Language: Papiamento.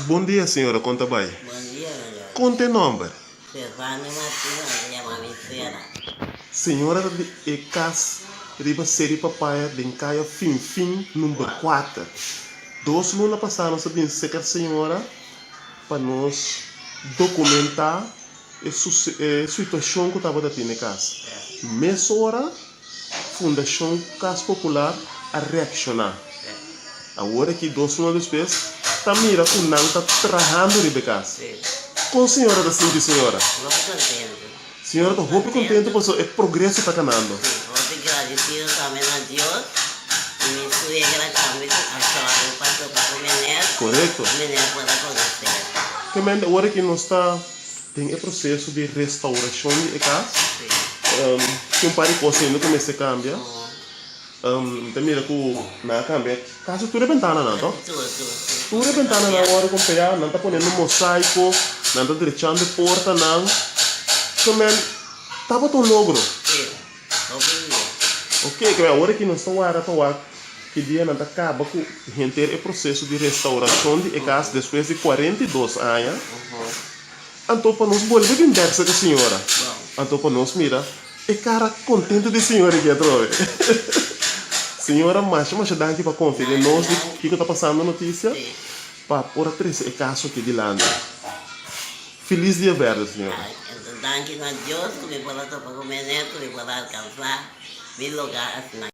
Bon dia señora kon ta bai? Bon dia señor. Kon ta e nomber? Stefania Martina nan ta yama mi Sera. Señora ta di e kas riba Seri Papaya den kaya Finfin number kuater. Dos luna pasá nos a bin seker señora pa nos dokumentá e situashon ku tabata tin e kas. Mesora Fundashon Kas Popular a reakshoná. Awor aki dos luna despues ta mira ku nan ta trahando riba e kas. Kon señora ta sinti señora? Hopi kontentu. Señora ta hopi kontentu pasobra e progreso ta kanando. Sí, hopi gradisido tambe na Dios i mi suegra tambe ku a sòru pa topa ku meneer. Korekto. Meneer por a konosé. Kemente awor aki nos ta Den e proseso di restaurashon di e kas, tin un par di kos ainda ku mester kambia. Mi ta mira ku nan a kambia kasi tur e bentananan, to? Tur e bentananan a wòrdu kompeá, nan ta poniendo mosaiko, nan ta drechando e portanan. Kemen tabata un logro. Ok, kemen awor aki nos ta warda pa wak ki dia nan ta kaba ku henter e proseso di restaurashon di e kas despues di 42 aña. Anto pa nos bolbe bin bek serka señora. Anto pa nos mira e kara kontento di señora aki atrobe. Señora masha masha danki pa konfia den nos di kiko ta pasando notisia pa por a trese e kaso aki dilanti. Felis dia berde señora. Danki na Dios ku mi por a topa ku meneer ku mi por a alkansa mi loga asina.